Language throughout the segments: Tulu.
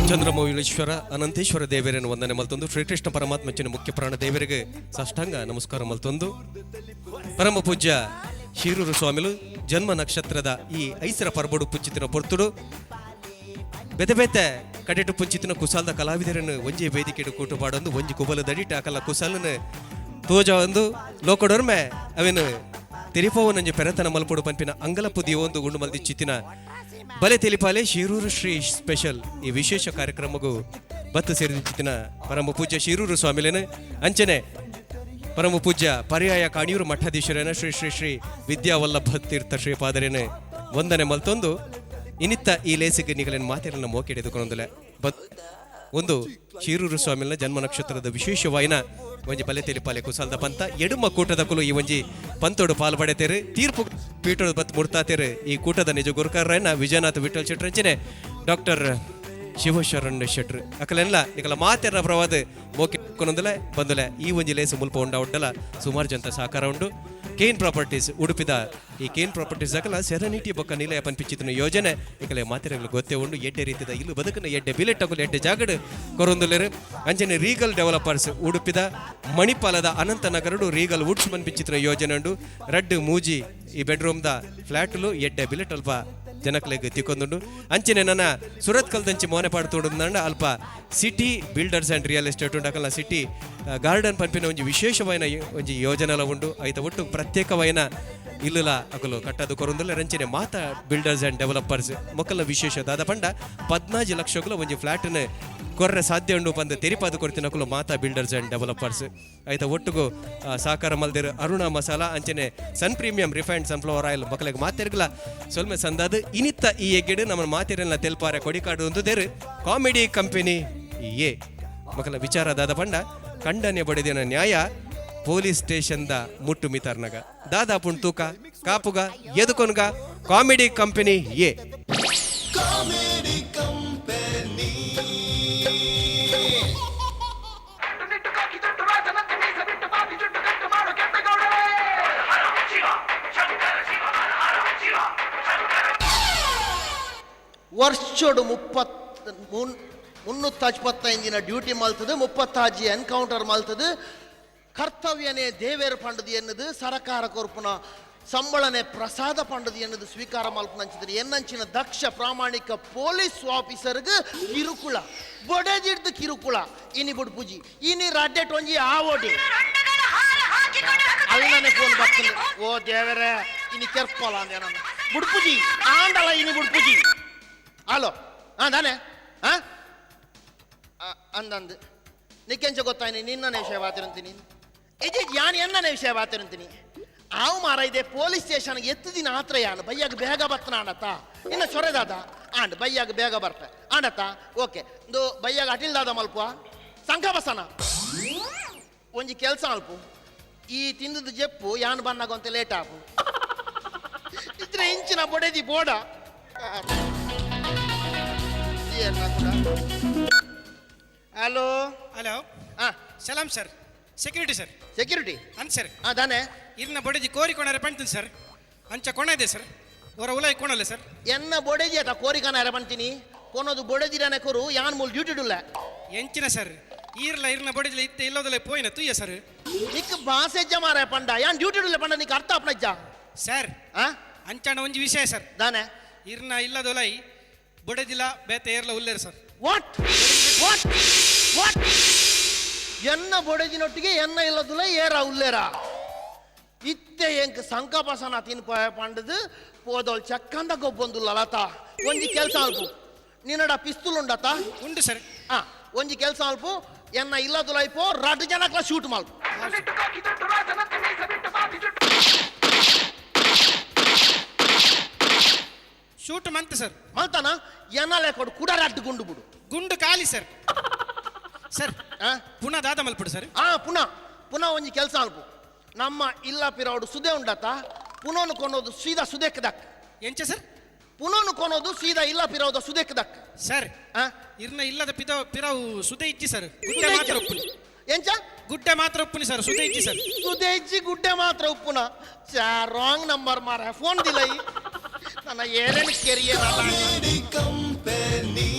ಚಂದ್ರಮೌಳೀಶ್ವರ ಅನಂತೇಶ್ವರ ದೇವರನ್ನು ವಂದನೆ ಮಲ್ತೊಂದು, ಶ್ರೀಕೃಷ್ಣ ಪರಮಾತ್ಮಚಿನ ಮುಖ್ಯ ಪ್ರಾಣ ದೇವರಿಗೆ ಸಾಷ್ಟಾಂಗ ನಮಸ್ಕಾರ ಮಲ್ತೊಂದು, ಪರಮ ಪೂಜ್ಯ ಶಿರೂರು ಸ್ವಾಮಿಲು ಜನ್ಮ ನಕ್ಷತ್ರದ ಈ ಐಸರ ಪರ್ಬಡು ಪುಂಚಿತಿನ ಪೊರ್ತುಡು ಬೇತೆ ಬೇತೆ ಕಡೆಟು ಪುಂಚಿತಿನ ಕುಸಾಲ್ದ ಕಲಾವಿದರನ್ನು ಒಂಜಿ ವೇದಿಕೆಡು ಕೂಟು ಪಾಡೊಂದು, ಒಂಜಿ ಕುಬಲ ದಡಿಟ ಅಕಲ ಕುಸಾಲನು ತೋಜ ಒಂದು ಲೋಕಡೊರ್ಮೆ ಅವೇನು ತೆರಿಪೋವನಂಜಿ ಪೆರತನ ಮಲ್ಪೊಡು ಪನ್ಪಿನ ಅಂಗಲಪ್ಪು ದಿವೊಂದು ಗುಂಡು ಮಲ್ದಿ ಚಿತ್ತಿನ ಬಲೆ ತೆಲಿಪಾಲೆ ಶಿರೂರು ಶ್ರೀ ಸ್ಪೆಷಲ್ ಈ ವಿಶೇಷ ಕಾರ್ಯಕ್ರಮಗೂ ಬತ್ತು ಸೇರಿದ ಪರಮ ಪೂಜ್ಯ ಶಿರೂರು ಸ್ವಾಮಿಲೇನ, ಅಂಚನೆ ಪರಮ ಪೂಜ್ಯ ಪರ್ಯಾಯ ಕಾಣಿಯೂರು ಮಠಾಧೀಶರೇನ ಶ್ರೀ ಶ್ರೀ ಶ್ರೀ ವಿದ್ಯಾವಲ್ಲಭ ತೀರ್ಥ ಶ್ರೀಪಾದರೇನೆ ವಂದನೆ ಮಲ್ತೊಂದು, ಇನಿತ್ತ ಈ ಲೇಸಿಗೆ ನಿಗಲಿನ ಮಾತೆರನ್ನ ಮೋಕೆಡೆದುಕೊಂಡಲೆ ಬತ್ ಒಂದು ಶಿರೂರು ಸ್ವಾಮಿನ ಜನ್ಮ ನಕ್ಷತ್ರದ ವಿಶೇಷವಾಯಿನ ಒಂಜಿ ಬಲೆ ತೆಲಿಪಾಲೆ ಕುಸಾಲ್ದ ಪಂತ ಎಡುಮ ಕೂಟದ ಕುಲು ಈ ಒಂಜಿ ಪಂತೋಡು ಪಾಲ್ ಪಡೆತೇರು, ತೀರ್ಪು ಪೀಠದ ಬತ್ ಮುಡ್ತಾತೇರು. ಈ ಕೂಟದ ನಿಜ ಗುರುಕಾರನ ವಿಜಯನಾಥ ವಿಠಲ್ ಶೆಟ್ರಂಚನೆ ಡಾಕ್ಟರ್ ಶಿವಶರಣ್ ಶೆಟ್ರು ಅಕಲೆಲ್ಲ ನಿಕಲ ಮಾತೆರ ಪ್ರವಾದ ಮೋಕೆ ಕೊನೊಂದಲೆ ಬಂದುಲೆ. ಈ ಒಂಜಿ ಲೇಸು ಮುಲ್ಪ ಉಂಡ ಉಡ್ಡಲ ಸುಮಾರು ಜಂತ ಸಹಕಾರ ಉಂಡು. ಕೇನ್ ಪ್ರಾಪರ್ಟೀಸ್, ಉಡುಪಿದ ಈ ಕೇನ್ ಪ್ರಾಪರ್ಟೀಸ್ ಅಕಲ ಸೆರನಿಟಿ ಬೊಕ್ಕ ನಿಲಯ ಪನ್ಪಿಚಿತನ ಯೋಜನೆ ಇಕಲೆ ಮಾತೆರಗಳು ಗೊತ್ತೇ ಉಂಡು. ಎಡ್ಡೆ ರೀತಿದ ಇಲ್ಲು ಬದುಕನ ಎಡ್ಡೆ ಬಿಲೆಟ್ ಅಕುಲು ಎಡ್ಡೆ ಜಾಗಡ್ ಕೊರೊಂದುಲೆರು. ಅಂಚನೆ ರೀಗಲ್ ಡೆವಲಪರ್ಸ್, ಉಡುಪಿದ ಮಣಿಪಾಲದ ಅನಂತ ನಗರಡು ರೀಗಲ್ ವುಡ್ಸ್ ಪನ್ಪಿಚಿತನ ಯೋಜನೆ ಉಂಡು. ರಡ್ಡು ಮೂಜಿ ಈ ಬೆಡ್ರೂಮ್ದ ಫ್ಲಾಟ್ಲು ಎಡ್ಡೆ ಬಿಲೆಟ್ ಅಲ್ಪ ಜನಕ್ಲೆಗ್ ತಿಕ್ಕೊಂದುಂಡು. ಅಂಚನೆ ನನ್ನ ಸುರತ್ ಕಲ್ದಂಚಿ ಮೋನೆ ಪಾಡ್ತುಂಡು ಅಲ್ಪ city builders and real estate ಉಂಡು. ಅಕಲ್ನ ಸಿಟಿ ಗಾರ್ಡನ್ ಪನ್ಪಿನ ಒಂಜಿ ವಿಶೇಷವಾಯಿನ ಒಂಜಿ ಯೋಜನೆಲ ಉಂಡು. ಐತ ಒಟ್ಟು ಪ್ರತ್ಯೇಕವಾಯಿನ ಇಲ್ಲುಲ ಅಕಲು ಕಟ್ಟದು ಕೊರೊಂದುಲ್ಲ. ರಂಚನೆ ಮಾತ ಬಿಲ್ಡರ್ಸ್ ಅಂಡ್ ಡೆವಲಪರ್ಸ್ ಮೊಕ್ಕಲ ವಿಶೇಷ ದಾದ ಪಂಡ 14 ಲಕ್ಷಗಳ ಒಂಜಿ ಫ್ಲಾಟ್ನ ಕೊರ್ರೆ ಸಾಧ್ಯ ಉಂಡು ಪಂದ್ ತೆರಿಪಾದು ಕೊರ್ತಿನ ಅಕುಲು ಮಾತಾ ಬಿಲ್ಡರ್ಸ್ ಅಂಡ್ ಡೆವಲಪರ್ಸ್. ಐತ ಒಟ್ಟುಗು ಸಹಕಾರ ಮಲ್ದಿರು ಅರುಣ ಮಸಾಲಾ, ಅಂಚನೆ ಸನ್ ಪ್ರೀಮಿಯಂ ರಿಫೈನ್ಡ್ ಸನ್ಫ್ಲವರ್ ಆಯಿಲ್ ಮಕ್ಕಳಿಗೆ ಮಾತೆರ್ಗಲ ಸೊಲ್ಮೆ ಸಂದಾದ. ಇನಿತ್ತ ಈ ಎಗ್ಗೆಡು ನಮ್ಮ ಮಾತೆರೆಲ್ಲ ತೆಲ್ಪಾರೆ ಕೊಡಿಕಾಡು ಒಂದು ಕಾಮಿಡಿ ಕಂಪನಿ ಎ ಮಕ್ಕಳ ವಿಚಾರ ದಾದ ಪಂಡ ಕಂಡನೆ ಬಡಿದಿನ ನ್ಯಾಯ ಪೊಲೀಸ್ ಸ್ಟೇಷನ್ the ಮುಟ್ಟು ಮಿತಾರ್ನಗ ದಾದಾ ಪುಣ್ ತೂಕ ಕಾಪುಗ ಎದುಕೊನ್ಗ comedy company A. Comedy Company. ವರ್ಷೋಡು 335 ದಿನ ಡ್ಯೂಟಿ ಮಲ್ತದು, 36 ಎನ್ಕೌಂಟರ್ ಮಲ್ತದು, ಕರ್ತವ್ಯನೇ ದೇವೇರ್ ಪಂಡದು ಎನ್ನದು, ಸರಕಾರ ಕೊರ್ಪುನ ಸಂಬಳನೆ ಪ್ರಸಾದ ಪಂಡದು ಎನ್ನದು ಸ್ವೀಕಾರ ಮಲ್ಪನಂಚಿದ್ರೆ ಎನ್ನಂಚಿನ ದಕ್ಷ ಪ್ರಾಮಾಣಿಕ ಪೊಲೀಸ್ ಆಫೀಸರ್ಗ್ ಕಿರುಕುಳ, ಬೊಡೆದಿಡ್ದು ಕಿರುಕುಳ. ಇನಿ ಬುಡ್ಪುಜಿ, ಇನಿ ರಡ್ಡೆಟ್ ಒಂಜಿ ಆವೋಡಿ. ಅಲ್ಲನೆ ಫೋನ್ ಬರ್ತದೆ. ಓ ದೇವರೇ, ಇನಿ ಕೆರ್ಪಲ ಅಂದೆ ನಾನು. ಬುಡ್ಪುಜಿ ಆಂಡಲ ಇನಿ ಬುಡ್ಪುಜಿ. ಹಲೋ, ಹಾ ತಾನೆ, ಹಾ ಅಂದಂದು ನಿಕ್ಕೆಂಚ ಗೊತ್ತಾಯ್ನಿ? ನಿನ್ನನೆ ವಿಷಯ ಬಾತಿರಂತೀನಿ ಇಜಿ ಯಾನ್ ಎನ್ನನೆ ವಿಷಯ ಬಾತಿರಂತೀನಿ. ಆವು ಮಾರ ಇದೆ ಪೊಲೀಸ್ ಸ್ಟೇಷನ್ಗೆ ಎತ್ತು ದಿನ ಆತ್ರ ಯಾನು ಬೈಯಾಗ ಬೇಗ ಬರ್ತನ ಆಂಡತ್ತ. ಇನ್ನ ಸೊರೆದಾದ ಆಂಡ್ ಬೈಯಾಗ ಬೇಗ ಬರ್ತೆ ಆಂಡತ್ತ. ಓಕೆ, ಇಂದು ಬೈಯಾಗ ಅಟಿಲ್ದಾದ ಮಲ್ಪುವ ಸಂಘ ಬಸನ ಒಂಜಿ ಕೆಲಸ ಅಲ್ಪು. ಈ ತಿಂದದ ಜೆಪ್ಪು ಯಾನ್ ಬನ್ನಾಗಂತ ಲೇಟ್ ಆಪು ಇದ್ರೆ ಇಂಚಿನ ಬೊಡೆದಿ ಬೋಡ. ಹಲೋ. ಹಲೋ. ಹಾ. ಸಲಾಂ ಸರ್, ಸೆಕ್ಯೂರಿಟಿ ಸರ್. ಸೆಕ್ಯೂರಿಟಿ? ಅನ್ ಸರ್. ಹಾ ದಾನೆ? ಇರ್ನ ಬೊಡೆದಿ ಕೋರಿ ಕೊಣರೆ ಪಂಡ್ತೀನಿ ಸರ್, ಅಂಚ ಕೊಣ ಇದೆ ಸರ್, ಹೊರ ಉಲಾಯಿ ಕೊಣಲ್ಲ ಸರ್. ಎನ್ನ ಬೊಡೆದಿ ಆತ ಕೋರಿಕನ ಅರೆ ಬಂತೀನಿ ಕೊನೋದು ಬೊಡೆದಿರನೆ ಕೊರು, ಯಾನ್ ಮೂಲ್ ಡ್ಯೂಟಿ ಡುಲ್ಲ. ಎಂಚಿನ ಸರ್, ಈರ್ಲ ಇರ್ನ ಬೊಡೆದಿಲ ಇತ್ತೆ ಇಲ್ಲದಲ್ಲ ಪೋಯಿನ ತುಯ್ಯ ಸರ್. ನಿಕ್ ಬಾಸೆಜ್ಜ ಮಾರ ಪಂಡ, ಯಾನ್ ಡ್ಯೂಟಿ ಡುಲ್ಲ ಪಂಡ ನಿಕ್ ಅರ್ಥ ಆಪನಜ್ಜ? ಸರ್. ಆ. ಅಂಚಾಣ ಒಂಜಿ ವಿಷಯ ಸರ್. ದಾನೆ? ಇರ್ನ ಇಲ್ಲದೊಲೈ ಬೊಡೆದಿಲ ಬೇತೆ ಏರ್ಲ ಉಲ್ಲೇರು ಸರ್. What what what? ಎನ್ನ ಬೊಡೆದಿನೊಟ್ಟಿಗೆ ಎನ್ನ ಇಲ್ಲದುಲ ಏರ ಉಲ್ಲೇರ? ಇತ್ತೆ ಎಂಕ್ ಸಂಕಪಸನ ತಿನ್ಪ ಪಂಡದು ಪೋದೋಳ್ ಚಕ್ಕಂದ ಗೊಬ್ಬೊಂದುಲ್ಲ ಲತಾ. ಒಂಜಿ ಕೆಲಸ ಅಲ್ಪು, ನಿನ್ನಡ ಪಿಸ್ತೂಲ್ ಉಂಡತ? ಉಂಡು ಸರ್. ಆ, ಒಂಜಿ ಕೆಲಸ ಅಲ್ಪು, ಎನ್ನ ಇಲ್ಲದುಲ ಇಪ್ಪೋ ರಡ್ಡು ಜನಕ್ಲ ಶೂಟ್ ಮಲ್ಪು. ಶೂಟ್ ಮಂತ್ ಸರ್. ಮಲ್ತಾನ ಎನ್ನಲೆ ಕೊಡು ಕುಡ ರಡ್ಡು ಗುಂಡು ಬಿಡು. ಗುಂಡು ಖಾಲಿ ಸರ್. ಸರ್. ಆ? ಪುನಃ ದಾದ ಮಲ್ಪಡು ಸರ್. ಆ, ಪುನಃ ಪುನಃ ಒಂಜಿ ಕೆಲಸ ಅಲ್ಪು, ನಮ್ಮ ಇಲ್ಲ ಪಿರವಡು ಸುದೆ ಉಂಡತ, ಪುನೋನು ಕೊನೋದು ಸೀದಾ ಸುದೆಕ್ ದಕ್. ಎಂಚ ಸರ್? ಪುನೋನು ಕೊನೋದು ಸೀದಾ ಇಲ್ಲ ಪಿರವದ ಸುದೆಕ್ ದಕ್. ಸರ್. ಆ? ಇರ್ನ ಇಲ್ಲದ ಪಿದ ಪಿರವು ಸುದೆ ಇಜ್ಜಿ ಸರ್, ಗುಡ್ಡೆ ಸುದೆ ಮಾತ್ರ ಇಜ್ಜಿ. ಉಪ್ಪುನಿ. ಎಂಚ? ಗುಡ್ಡೆ ಮಾತ್ರ ಉಪ್ಪುನಿ ಸರ್, ಸುದೆ ಇಜ್ಜಿ ಸರ್. ಸುದೆ ಇಜ್ಜಿ, ಗುಡ್ಡೆ ಮಾತ್ರ ಉಪ್ಪುನ. ಚಾ, ರಾಂಗ್ ನಂಬರ್ ಮಾರ, ಫೋನ್ ದಿಲೈ ನನ್ನ ಏರೇನು ಕೆರಿಯರ್. Comedy company.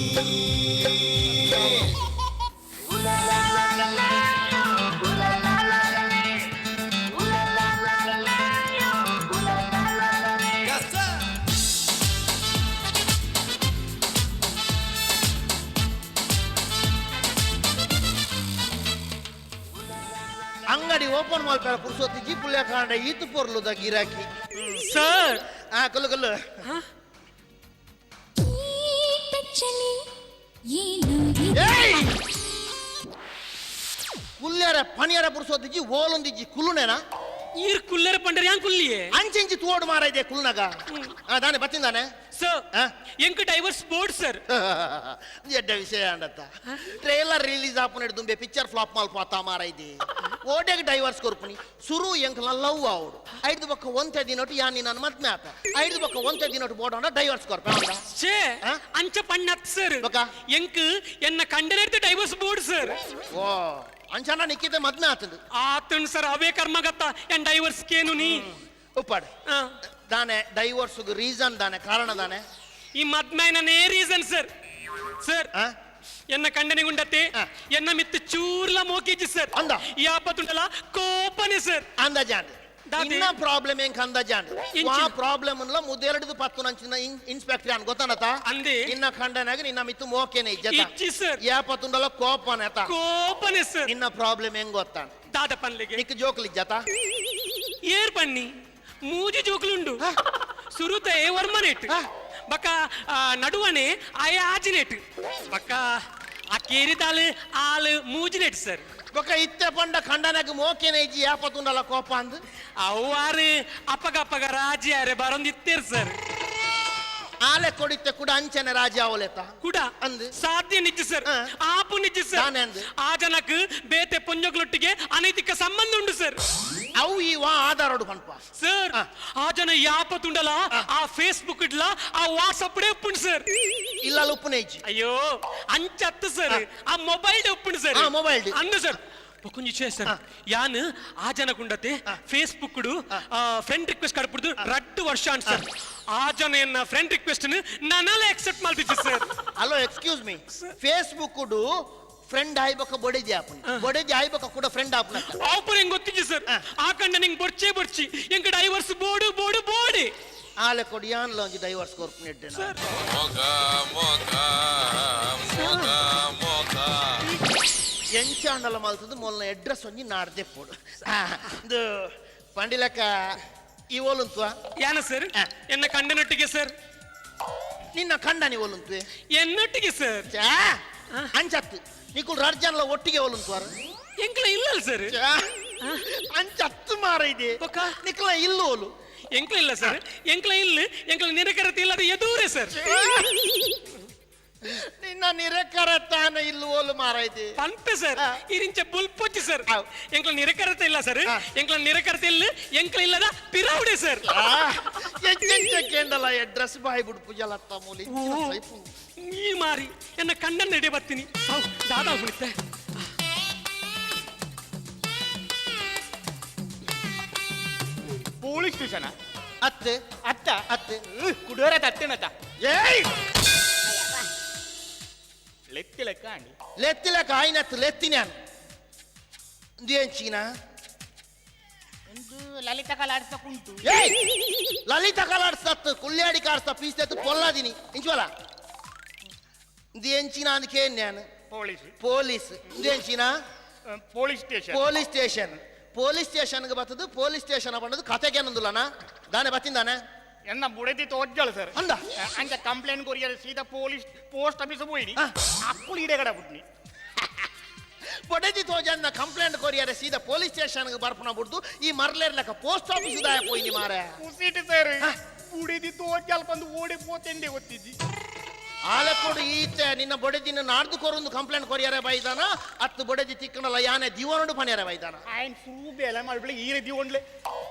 ಅಂಗಡಿ ಓಪನ್ ಮಲ್ಪೆರ ಪುರ್ಸೊತ್ತಿಜ್ಜಿ, ಪುಲ್ಯ ಕಾಂಡ ಈತು ಪೊರ್ಲುದ ಗಿರಾಕಿ. ಸರ್. ಆ, ಕಲ್ಲು ಕಲ್ಲು. ಏಯ್, ಕುಲ್ಯಾರ ಪಣಿಯರ ಪುರ್ಸೊತ್ತಿಜ್ಜಿ, ಓಲೊಂದಿಜ್ಜಿ, ಕುಲ್ಲುನೇನಾ? ಈರ್ ಕುಲ್ಲರ ಪಂಡರ್ ಯಾನ್ ಕುಲ್ಲಿಯೇ. ಅಂಚೆಂಚಿ ತೋಡು ಮಾರ ಇದೆ ಕುಲ್ನಗ. ಆ, ದಾನೆ ಬತ್ತಿಂದಾನೆ? ಸರ್. ಆ? ಎಂಕ್ ಡೈವರ್ಸ್ ಬೋರ್ಡ್ ಸರ್. ಎಡ್ಡ ವಿಷಯ ಅಂಡತ್ತ. ಟ್ರೇಲರ್ ರಿಲೀಸ್ ಆಪುನೆಡ್ ದುಂಬೆ ಪಿಕ್ಚರ್ ಫ್ಲಾಪ್ ಮಲ್ಪ ಮಾರ ಇದೆ. ಓಡೆಗ್ ಡೈವರ್ಸ್ ಕೊರ್ಪುನಿ? ಸುರು ಎಂಕ್ಲ ಲವ್ ಆವಡು, ಐದು ಬೊಕ್ಕ ಒಂತೆ ದಿನೊಟ್ಟು ಯಾನ್ ನಿನ್ನ ಮದ್ಮೆ ಆಪ, ಐದು ಬೊಕ್ಕ ಒಂತೆ ದಿನೊಟ್ಟು ಬೋಡೋಣ ಡೈವರ್ಸ್ ಕೊರ್ಪ ಅಂಡ. ಛೇ. ಆ? ಅಂಚ ಪಣ್ಣತ್ ಸರ್. ಬೊಕ್ಕ? ಎಂಕ್ ಎನ್ನ ಕಂಡನೆಡ್ದು ಡೈವರ್ಸ್ ಬೋರ್ಡ್ ಸರ್. ಓ, ಅಂಚನ ನಿಕ್ಕಿತೆ ಮದ್ಮೆ ಆತಂದು? ಆತನ್ ಸರ್, ಅವೇ ಕರ್ಮಗತ್ತ ಎನ್ ಡೈವರ್ಸ್ ಕೇನು ನೀ. ಉಪ್ಪಾಡು. ಆ, ದಾನೆ ಡೈವರ್ಸ್ ರೀಸನ್ ದಾನೆ, ಕಾರಣ ದಾನೆ? ಈ ಮದ್ಮೈನೇ ರೀಸನ್ ಸರ್. ಸರ್. ಆ? ಎನ್ನ ಕಂಡನಿಗುಂಡತೆ ಆ. ಎನ್ನ ಮಿತ್ತು ಚೂರ್ಲ ಮೋಕಿಜಿ ಸರ್. ಅಂದ? ಯಾಪತ್ತುಂಡಲ ಕೋಪನೆ ಸರ್. ಅಂದಾಜಾಂಡ್. ದಾದೆ? ಇನ್ನ ಪ್ರಾಬ್ಲಮ್ ಎಂಕ್ ಅಂದಾಜಾಂಡ್. ಇಂಚಿನ? ಆ ಪ್ರಾಬ್ಲಮ್ ಅನ್ಲ ಮುದೆರಡು ಪತ್ತು ನಂಚಿನ ಇನ್ಸ್ಪೆಕ್ಟರ್ ಅನ್ ಗೊತ್ತಾನತ? ಅಂದೆ. ನಿನ್ನ ಖಂಡನಾಗ ನಿನ್ನ ಮಿತ್ತು ಮೋಕೆನೆ ಇಜ್ಜತ? ಇಜ್ಜಿ ಸರ್. ಯಾಪತ್ತುಂಡಲ ಕೋಪನೆತ? ಕೋಪನೆ ಸರ್. ನಿನ್ನ ಪ್ರಾಬ್ಲಮ್ ಹೆಂಗ್ ಗೊತ್ತಾನ? ದಾದ ಪನ್ಲಿಗೆ? ನಿಕ್ ಜೋಕ್ಲಿ ಇಜ್ಜತ? ಏರ್ ಬನ್ನಿ, ಮೂಜಿ ಜೋಕ್ಲುಂಡು. ಸುರುತ ಏ ವರ್ಮನೇಟ್. ಆ. ಬಕ ಆ, ನಡುವನೆ ಆಯ ಆಜಿನೇಟ್, ಬಕ ಆ ಕೇರಿದಾಲ್ ಆಲ್ ಮೂಜಿನೇಟ್ ಸರ್. ಬೊಕ ಇತ್ತೆ ಪಂಡ ಖಂಡನಾಗ ಮೋಕೆನೆ ಇಜ್ಜಿ, ಯಾಪತ್ತುಂಡಲ ಕೋಪ ಅಂದ್. ಅವ್ವಾರು ಅಪ್ಪಗ ಅಪ್ಪಗ ರಾಜಿ ಆರೆ ಬರೊಂದಿತ್ತೇರ್ ಸರ್. ಆಲೆ ಕೊಡಿತ್ತೆ ಕೂಡ ಅಂಚನೆ ರಾಜಿ ಅವಲೆತ? ಕುಡ ಅಂದ್. ಸಾಧ್ಯ ನಿಜ್ಜ ಸರ್. ಆ. ಆಪು ನಿಜ್ಜ ಸರ್. ದಾನೆ ಅಂದ್? ಆ ಜನಕ್ ಬೇತೆ ಪೊಂಜೊಗ್ಲೊಟ್ಟಿಗೆ ಅನೈತಿಕ ಸಂಬಂಧ ಉಂಡು ಸರ್. ಅವು ಈ ವಾ ಆಧಾರೋಡು ಪನ್ಪ? ಸರ್. ಆ. ಆ ಜನ ಯಾಪತ್ತುಂಡಲ ಆ ಫೇಸ್ಬುಕ್ ಇಡ್ಲ ಆ ವಾಟ್ಸಪ್ ಉಪ್ಪುಂಡು ಸರ್. ಇಲ್ಲ, ಉಪ್ಪುನೆ ಇಜ್ಜಿ. ಅಯ್ಯೋ, ಅಂಚತ್ತು ಸರ್, ಆ ಮೊಬೈಲ್ ಉಪ್ಪುಂಡು ಸರ್. ಆ, ಮೊಬೈಲ್ ಡ್. ಅಂದು ಸರ್, ಬೊಕೊಂಜಿ ವಿಷಯ ಸರ್. ಆ. ಯಾನ್ ಆ ಜನ ಕುಂಡತೆ ಆ. ಫೇಸ್ಬುಕ್ ಆ. ಫ್ರೆಂಡ್ ರಿಕ್ವೆಸ್ಟ್ ಕಡ್ಪುಡ್ದು ರಡ್ಡು ವರ್ಷ ಅಂಡ್ ಸರ್, ಆ ಜನ ಎನ್ನ ಫ್ರೆಂಡ್ ರಿಕ್ವೆಸ್ಟ್ ನನಲ ಅಕ್ಸೆಪ್ಟ್ ಮಾಡ್ತಿತ್ತು sir. Hello, excuse me, Facebook friend ಆಯ್ಬಕ ಬೊಡೆದಿ ಆಪುನಿ, ಬೊಡೆದಿ ಆಯ್ಬಕ ಕೂಡ ಫ್ರೆಂಡ್ ಆಪುನ. ಆಪರ್ ಹೆಂಗ್ ಗೊತ್ತಿಜ್ಜಿ ಸರ್. ಆ. ಆ ಕಂಡ ನಿಂಗೆ ಬೊರ್ಚೆ ಬೊರ್ಚಿ, ಎಂಕ್ ಡೈವರ್ಸ್ ಬೋಡು ಬೋಡು ಬೋಡಿ. ಆಲೆ ಕೊಡಿ ಯಾನ್ಲ ಒಂಜಿ ಡೈವರ್ಸ್ ಕೊರ್ಪುನಿ ಎಡ್ಡೆ. ಸರ್. ಮೊಗ ಮೊಗ ಮೊಗ ಮೊಗ. ಎಂಚಾಂಡಲ ಮಲ್ತದ್ದು ಮೊದಲ ಅಡ್ರೆಸ್ ಒಂಜಿ ನಾಡ್ದೆ ಪೋಡು. ಇದು ಪಂಡಿಲಕ ಈ ಓಲುಂತ್ವ? ಯಾನ ಸರ್? ಆ. ಎನ್ನ ಕಂಡನೊಟ್ಟಿಗೆ ಸರ್. ನಿನ್ನ ಕಂಡನಿ ಓಲುಂತ್ವೆ? ಎನ್ನೊಟ್ಟಿಗೆ ಸರ್. ಛೇ, ಅಂಚತ್ತು ನಿಕುಲ್ ರಡ್ಜನ್ಲ ಒಟ್ಟಿಗೆ ಓಲುಂತ್ವಾರ? ಎಂಕ್ಲ ಇಲ್ಲ ಸರ್. ಛೇ, ಅಂಚತ್ತು ಮಾರ ಇದೆ. ಬೊಕ್ಕ? ನಿಕ್ಲ ಇಲ್ಲು ಓಲು? ಎಂಕ್ಲ ಇಲ್ಲ ಸರ್, ಎಂಕ್ಲ ಇಲ್ಲ, ಎಂಕ್ಲ ನಿರಕರತೆ ಇಲ್ಲ, ಅದು ಎದೂರೆ ಸರ್. ನಿನ್ನ ನಿರಕರ ತಾನ ಇಲ್ಲು ಓಲು ಮಾರ ಇದೆ? ಪಂಪೆ ಸರ್. ಆ. ಇರಿಂಚ ಬುಲ್ಪೊಚ್ಚಿ ಸರ್. ಆವ್. ಎಂಕ್ಲ ನಿರಕರತೆ ಇಲ್ಲ ಸರ್. ಆ. ಎಂಕ್ಲ ನಿರಕರತೆ ಇಲ್ಲ, ಎಂಕ್ಲ ಇಲ್ಲದ ಪಿರೌಡೆ ಸರ್. ಎಂಚೆಂಚ ಕೇಂಡಲ ಅಡ್ರೆಸ್ ಬಾಯ್ ಬಿಡು ಪೂಜಲತ್ತ ಮೂಲಿ. ಓ, ಈ ಮಾರಿ ಎನ್ನ ಕಣ್ಣನ್ನು ನಡೆ ಬರ್ತೀನಿ. How, ದಾದಾ ಕುಣಿತೆ. Police station? ಅತ್ತೆ. ಅತ್ತ? ಅತ್ತೆ. ಕುಡೋರ ತತ್ತೇನತ್ತ? ಏಯ್! ಲೆಕ್ಕ ಲೆಕ್ಕ ಅಂಡಿ. ಲೆತ್ತಿಲ ಕಾಯಿನತ್ತು ಲೆತ್ತಿನ ಎಂಚಿನ? ಒಂದು ಲಲಿತ ಕಲಾಡ್ಸಕ್ಕುಂಟು. ಏಯ್, ಲಲಿತ ಕಲಾಡ್ಸತ್ತು, ಕುಲ್ಯಾಡಿ ಕಾಡ್ಸ್ತ ಪೀಸ್ತೆತ್ತು ಪೊಲ್ಲಾದಿನಿ ಇಂಚುವಲ. ಇದು ಎಂಚಿನ ಅಂದಕ್ಕೆ ನಾನು? ಪೊಲೀಸ್. ಪೊಲೀಸ್. ಇದು ಎಂಚಿನ? Police station. Police station. Police ಸ್ಟೇಷನ್ಗೆ ಬರ್ತದ್ದು, ಪೊಲೀಸ್ ಸ್ಟೇಷನ್ ಬಂದದ್ದು ಕತೆಗೆ ಅನ್ನೊಂದುಲ್ಲನ. ದಾನೆ ಬತ್ತಿಂದಾನೆ? ಎನ್ನ ಬುಡದಿ ತೋಜ್ಜಳು ಸರ್. ಅಂದ? ಅಂಚ ಕಂಪ್ಲೇಂಟ್ ಕೊರಿಯರ್ ಸೀದಾ ಪೊಲೀಸ್ ಪೋಸ್ಟ್ ಆಫೀಸ್ ಪೋಯಿನಿ. ಆ. ಅಕ್ಕುಳು ಇಡೆ ಕಡೆ ಬಿಟ್ನಿ. ಬೊಡೆದಿ ತೋಜನ್ನ ಕಂಪ್ಲೇಂಟ್ ಕೊರಿಯರೆ ಸೀದಾ ಪೊಲೀಸ್ ಸ್ಟೇಷನ್ಗೆ ಬರ್ಪಣ ಬಿಡ್ದು ಈ ಮರ್ಲೇರ್ಲಕ ಪೋಸ್ಟ್ ಆಫೀಸ್ ದಾಯ ಪೋಯಿನಿ ಮಾರೆ. ಕುಸಿಟ್ ಸರ್, ಬುಡಿದಿ ತೋಜಲ್ ಬಂದು ಓಡಿ ಪೋತೆಂಡೆ ಗೊತ್ತಿದ್ದಿ. ಆಲಕೋಡು ಈತ ನಿನ್ನ ಬೊಡೆದಿನ ನಾಡ್ದು ಕೊರೊಂದು ಕಂಪ್ಲೇಂಟ್ ಕೊರಿಯರೆ ಬೈದಾನ, ಅತ್ತು ಬೊಡೆದಿ ತಿಕ್ಕಣಲ್ಲ ಯಾನೆ ದಿವನಡು ಪಣಿಯರೆ ಬೈದಾನ? ఆయన ಸುರು ಬೇಲೆ ಮಾಡ್ಬಿಡಿ ಈ ರೀತಿ ಒಂಡ್ಲೆ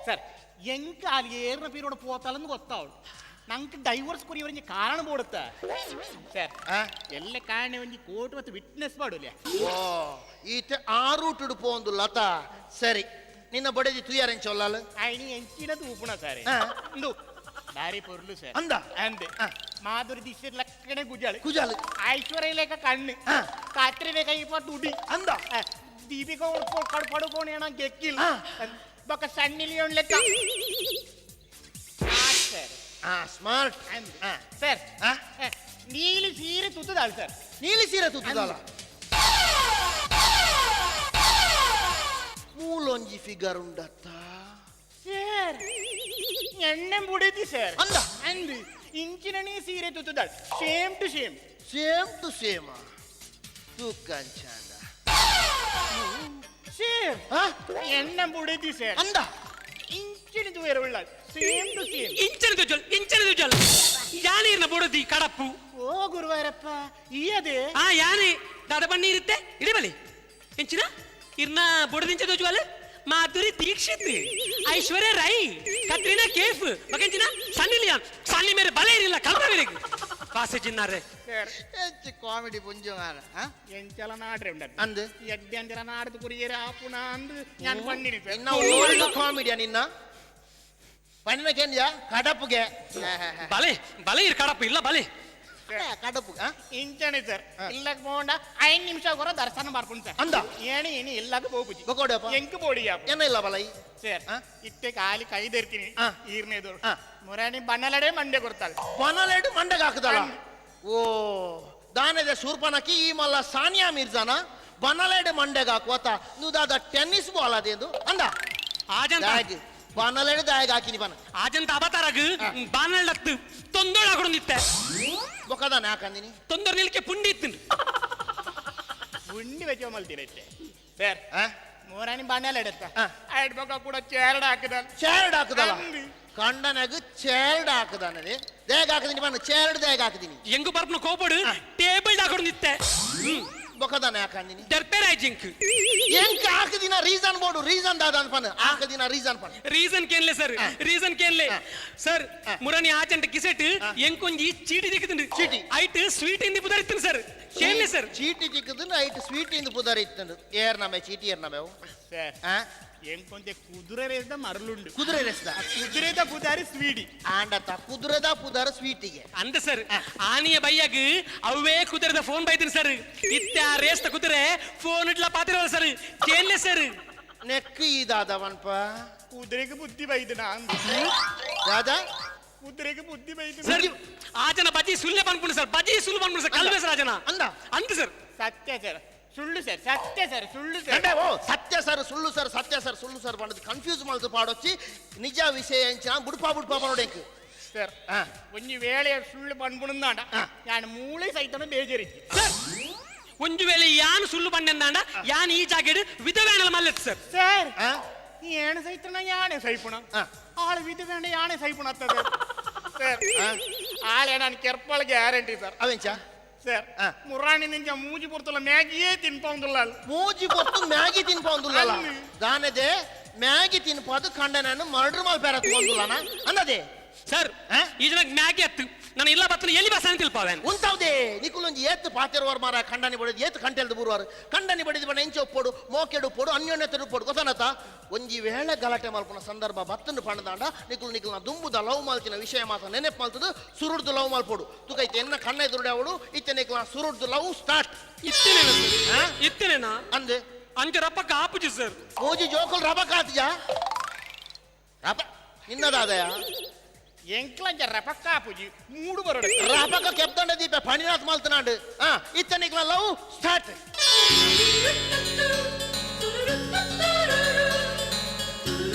ಸರ್, ಎಂಕ ಅಲ್ಲಿ ಏರ್ನ ಪೀರೋಡ ಪೋತಾಲಂದು ಗೊತ್ತಾವಳು. ನಂಗೆ ಡೈವರ್ಸ್ ಕೊರಿಯವರಿಗೆ ಕಾರಣ ಬೋಡುತ್ತ ಸರ್. ಆ? ಎಲ್ಲ ಕಾರಣ ಒಂಜಿ ಕೋರ್ಟ್ ಮತ್ತು ವಿಟ್ನೆಸ್ ಮಾಡುಲೆ. ಓ, ಈತ ಆ ರೂಟ್ ಪೋಂದು ಲತಾ. ಸರಿ, ನಿನ್ನ ಬಡದಿ ತುಯಾರೆಂಚ ಒಲ್ಲಾಲು? ಐನಿ ಎಂಚಿನ ತೂಪುಣ ಸರ್. ಆ. ಇಂದು ಬಾರಿ ಪೊರ್ಲು ಸರ್. ಅಂದ? ಅಂದೆ. ಆ. ಮಾಧುರಿ ದಿಶ್ ಲಕ್ಕಣೆ ಗುಜಾಳು. ಕುಜಾಲು. ಐಶ್ವರ್ಯ ಲೇಖ ಕಣ್ಣು. ಆ. ಕಾತ್ರಿ ಲೇಖ ಇಪ್ಪ ತುಡಿ. ಅಂದ? ಆ, ದೀಪಿಕಾ ಪಡುಕೋಣ ಗೆಕ್ಕಿಲ್ಲ. ಆ. ಬೊಕ ಸಣ್ಣ ಲಿಯೋನ್ ಲೆಕ್ಕ ಸರ್. ಆ, ಸ್ಮಾರ್ಟ್. ಅಂದ್. ಆ. ಸರ್. ಆ? ಆ, ನೀಲಿ ಸೀರೆ ತುತ್ತದಾಳ್ ಸರ್. ನೀಲಿ ಸೀರೆ ತುತ್ತದಲ್ಲ? ಮೂಲೊಂಜಿ ಫಿಗರ್ ಉಂಡತ್ತ. ಸರ್, ಎಣ್ಣೆ ಬುಡಿದಿ ಸರ್. ಅಂದ? ಅಂದ್, ಇಂಚಿನ ಸೀರೆ ತುತ್ತದಾಳ್, same to same. Same to same. ತೂಕಂಚಾಂಡ. Same. ಆ? ಎಣ್ಣೆ ಬುಡಿದಿ ಸರ್. ಅಂದ? ಇಂಚಿನ ದುವೇರ ಉಳ್ಳ, ಸೇಮ್ ಟು ಸೇಮ್. ಇಂಚನ ದುಜಲ್, ಇಂಚನ ದುಜಲ್, ಯಾನೆ ಇರ್ನ ಬೊಡದಿ ಕಡಪ್ಪು. ಓ ಗುರುವಾರಪ್ಪ, ಈ ಅದೇ. ಆ, ಯಾನೆ ದಾದ ಬಣ್ಣಿ ಇರುತ್ತೆ ಇಡಿ ಬಲಿ ಎಂಚಿನ ಇರ್ನ ಬೊಡದಿಂಚ ದೋಜುವಲ್? ಮಾಧುರಿ ದೀಕ್ಷಿತ್, ಐಶ್ವರ್ಯ ರೈ, ಕತ್ರಿನಾ ಕೇಫ್, ಮಗೆಂಚಿನ ಸನ್ನಿ ಲಿಯಾನ್. ಸನ್ನಿ ಮೇರೆ ಬಲೆ ಇರಿಲ್ಲ ಕಲ್ಪ ಮೇರೆಗೆ ವಾಸೆ ಜಿನ್ನಾರೆ. ಸರ್. ಹೆಚ್ಚು ಕಾಮಿಡಿ ಪುಂಜು ಮಾರ, ಆ? ಎಂಚಲ ನಾಡ್ರೆ ಉಂಡ. ಅಂದ್? ಎಡ್ಡೆ ಅಂಜಲ ನಾಡ್ದು ಕುರಿಯರ ಆಪುಣ ಅಂದ್ ഞാൻ ಪಣ್ಣಿನಿ ಸರ್. ನಿನ್ನ ಓಲ್ಡ್ ಕಾಮಿಡಿಯಾ ನಿನ್ನ ಪಣ್ಣಿನ ಕೇಂದ್ರ ಕಡಪುಗೆ. ಬಲೆ ಬಲೆ ಇರ್ ಕಡಪ್ಪು ಇಲ್ಲ ಬಲೆ. ಕಡಪು ಆ? ಇಂಚನೆ ಸರ್. ಆ. ಇಲ್ಲಕ್ ಪೋಂಡ 5 ನಿಮಿಷ ಕೊರ ದರ್ಶನ ಮಾಡ್ಕೊಂಡು ಸರ್. ಅಂದ? ಏಣಿ ಏಣಿ ಇಲ್ಲಕ ಹೋಗುಜಿ. ಬೊಕೋಡಿಯಪ್ಪ? ಎಂಕ್ ಬೋಡಿಯಪ್ಪ. ಏನ ಇಲ್ಲ ಬಲೈ. ಸರ್. ಆ? ಇತ್ತೆ ಕಾಲಿ ಕೈ ದರ್ತೀನಿ. ಆ. ಈರ್ನೇದು. ಆ. ಮುರಾಣಿ ಬಣ್ಣಲಡೆ ಮಂಡೆ ಕೊಡ್ತಾಳೆ. ಬನಲೆಡು ಮಂಡಗ ಹಾಕದಲ್ಲ? ಅಂದ್. ಓ, ದಾನದ ಶೂರ್ಪನಕಿ ಈ ಮಲ್ಲ ಸಾನಿಯಾ ಮಿರ್ಜಾನ ಬನಲೆಡು ಮಂಡೆಗ ಹಾಕುವತ ದಾದ ಟೆನ್ನಿಸ್ ಬಾಲ್ ಅದೇಂದು ಅಂದ. ಆಜಂತ. ದಾಗ್ ಬನಲೆಡು ದಾಗ್ ಹಾಕಿನಿ ಬನ. ಆಜಂತ ಅವತಾರಗ್ ಬಾನಲ್ಡತ್ತು ತೊಂದೋಳ ಹಾಕೊಂಡಿತ್ತೆ. ಬೊಕದಾನೆ ಹಾಕಂದಿನಿ. ತೊಂದರೆ ನಿಲ್ಕೆ ಪುಂಡಿ ಇತ್ತು. ಉಂಡಿ ವೆಚ್ಚ ಮಲ್ತಿರತ್ತೆ ಸರ್. ಆ? ಮುರಾಣಿ ಬಣ್ಣಲಡೆತ್ತ. ಆ. ಐಡ್ ಬೊಕ ಕೂಡ ಚೇರಡ ಹಾಕದಲ್ಲ. ಚೇರ್ಡ್ ಹಾಕದಲ್ಲ? ಅಂದ್. ಕಂಡನಗ ಚೇರ್ಡ್ ಹಾಕದಾನದೆ ದೇಗ ಹಾಕದಿನಿ ಬಣ್ಣ ಚೇರ್ಡ್ ದೇಗ ಹಾಕದಿನಿ. ಎಂಗು ಬರ್ಪನ ಕೋಪಡು ಟೇಬಲ್ ಹಾಕೊಂಡಿತ್ತೆ. ಬೊಕದಾನೆ ಹಾಕಂದಿನಿ. ದರ್ಪೇರ ಜಿಂಕ್. ಎಂಕ ಹಾಕದಿನ ರೀಸನ್ ಬೋಡು, ರೀಸನ್ ದಾದ ಅನ್ಪನ್ ಹಾಕದಿನ ರೀಸನ್ ಪನ್. ರೀಸನ್ ಕೇನ್ಲೆ ಸರ್, ರೀಸನ್ ಕೇನ್ಲೆ ಸರ್. ಆ. ಮುರಣಿ ಆಚಂಟ ಕಿಸೆಟ್ ಎಂಕೊಂಜಿ ಚೀಟಿ ದಿಕ್ಕುದುಂಡು. ಚೀಟಿ. ಐಟ್ ಸ್ವೀಟ್ ಇಂದಿ ಪುದರಿತ್ತನು ಸರ್, ಕೇನ್ಲೆ ಸರ್. ಚೀಟಿ ಚಿಕ್ಕದು ಐಟ್ ಸ್ವೀಟ್ ಇಂದ ಪುದರ್ ಇತ್ತಂಡು. ಏರ್ ನಮೆ ಚೀಟಿ ಏರ್ ನಮೆ ಅವು? ಸರ್. ಆ? ಎಂಕೊಂತೆ ಕುದುರೆ ರೇಸ್ದ ಮರಳುಂಡು. ಕುದುರೆ ರೆಸ್ದ. ಕುದುರೆದ ಪುದಾರಿ ಸ್ವೀಡಿ. ಆಂಡತ ಕುದುರೆದ ಪುದರ್ ಸ್ವೀಟಿಗೆ. ಅಂದ ಸರ್, ಆನಿಯ ಬೈಯಾಗ ಅವೇ ಕುದುರೆದ ಫೋನ್ ಬೈತೀನಿ ಸರ್. ಇತ್ತೆ ಆ ರೇಸ್ತ ಕುದುರೆ ಫೋನ್ ಇಟ್ಲ ಪಾತಿರವಲ್ಲ ಸರ್, ಕೇನ್ಲೆ ಸರ್. ನೆಕ್ ಇದಾದವನ್ಪ. ಕುದುರೆಗೆ ಬುದ್ಧಿ ಬೈದನ ಅಂದ್. ದಾದಾ? ಕುದುರೆಗೆ ಬುದ್ಧಿ ಬೈದನ. ಸರ್, ಆಜನ ಬಜಿ ಸುಳ್ಳೆ ಪನ್ಪುಂಡು ಸರ್, ಬಜಿ ಸುಳ್ಳು ಪನ್ಪುಂಡು ಸರ್, ಕಲ್ವೆ ಸರ್ ಆಜನ. ಅಂದ? ಅಂದ ಸರ್. ಸತ್ಯ ಸರ್, ಸುಳ್ಳು ಸರ್, ಸತ್ಯ ಸರ್, ಸುಳ್ಳು ಸರ್. ಗಂಡೆ, ಓ ಸತ್ಯ ಸರ್ ಸುಳ್ಳು ಸರ್, ಸತ್ಯ ಸರ್ ಸುಳ್ಳು ಸರ್ ಬಂದದ್ದು ಕನ್ಫ್ಯೂಸ್ ಮಾಡ್ತು ಪಾಡೊಚ್ಚಿ. ನಿಜ ವಿಷಯ ಎಂಚಿನ ಬುಡ್ಪಾ ಬುಡ್ಪಾ ಪನೋಡೆಂಕ್. ಸರ್. ಆ. ಒಂಜಿ ವೇಳೆ ಸುಳ್ಳು ಪನ್ಪುಣಂದಾಂಡ ಆ. ನಾನು ಮೂಳೆ ಸೈತನ ಬೇಜಾರಿತ್ತು. ಸರ್, ಒಂಜು ವೇಳೆ ಯಾನ್ ಸುಳ್ಳು ಪಂಡೆಂದಾಂಡ ಯಾನ್ ಈ ಜಾಗೆಡ್ ವಿಧವೇಣಲ ಮಲ್ಲೆತ್ ಸರ್. ಸರ್. ಆ? ಏಣ ಸೈತನ ಯಾಣೆ ಸೈಪುಣ. ಆ. ಆಳು ವಿಧವೇಣ ಯಾಣೆ ಸೈಪುಣ ಅತ್ತ ಸರ್. ಸರ್. ಆ? ಆಳೆ ನಾನು ಕೆರ್ಪಳ ಗ್ಯಾರಂಟಿ ಸರ್. ಅವೆಂಚ? ಸರ್. ಆ. ಮುರಾಣಿ ನಿಂಜ ಮೂಜಿ ಪೊರ್ತುಲ ಮ್ಯಾಗಿಯೇ ತಿನ್ಪೌಂದುಲ್ಲ. ಮೂಜಿ ಪೊರ್ತು ಮ್ಯಾಗಿ ತಿನ್ಪೊಂದುಲ್ಲಲ್ಲ? ಅಲ್ಲು. ದಾನದೆ ಮ್ಯಾಗಿ ತಿನ್ಪಾದು ಕಂಡನನ್ನು ಮರ್ಡರ್ ಮಲ್ಪೆರ ತಗೊಂದುಲ್ಲನ ಅಂದದೆ. ಸರ್. ಆ? ಈ ಜನಕ್ಕೆ ಮ್ಯಾಗಿ ಅತ್ತು ನಾನು ಇಲ್ಲ ಬತ್ತನ ಎಲ್ಲಿ ಬಸ್ಸಾನ ತಿಳ್ಪಾವೇನ್. ಉಂತಾವ್ದೆ ನಿಕುಲೊಂಜಿ ಏತ್ ಪಾತೆರುವಾರ್ ಮಾರ. ಖಂಡನಿ ಬಡಿದು ಏತ್ ಕಂಟೆಲ್ದು ಬೂರುವಾರು. ಖಂಡನಿ ಬಡಿದು ಬಣ್ಣ ಎಂಚ ಒಪ್ಪೋಡು, ಮೋಕೆಡು ಪೋಡು, ಅನ್ಯೋನ್ಯತೆ ಪೋಡು ಗೊತ್ತನತ. ಒಂಜಿ ವೇಳೆ ಗಲಾಟೆ ಮಲ್ಪುನ ಸಂದರ್ಭ ಬತ್ತನ್ನು ಪಣದಾಂಡ ನಿಕುಲು ನಿಕುಲ್ನ ದುಂಬುದ ಲವ್ ಮಲ್ತಿನ ವಿಷಯ ಮಾತ್ರ ನೆನೆಪ್ ಮಲ್ತದು ಸುರುಡ್ದು ಲವ್ ಮಲ್ಪೋಡು. ತುಕೈತೆ ಎನ್ನ ಕಣ್ಣ ಎದುರುಡೆ ಅವಳು ಇತ್ತೆ ನಿಕುಲ್ನ ಸುರುಡ್ದು ಲವ್ ಸ್ಟಾರ್ಟ್. ಇತ್ತೇನೇನ? ಆ? ಇತ್ತೇನೇನಾ? ಅಂದೆ. ಅಂಚ ರಪ್ಪಕ್ಕ ಆಪುಜಿ ಸರ್. ಮೋಜಿ ಜೋಕುಲ್ ರಬಕಾತಿಜ ರಬ ನಿನ್ನದಾದಯ. ಎಂಕ್ಲಂಜ ರಪಕ್ಕ ಪೂಜಿ ಮೂಡು ಬರೋಡ. ರಬಕ ಕೆಪ್ತಂಡ ದೀಪ ಪಣಿನಾಥ್ ಮಲ್ತನಾಂಡು. ಆ, ಇತ್ತೆ ನಿಕ್ಲ ಲವ್ ಸ್ಟಾರ್ಟ್.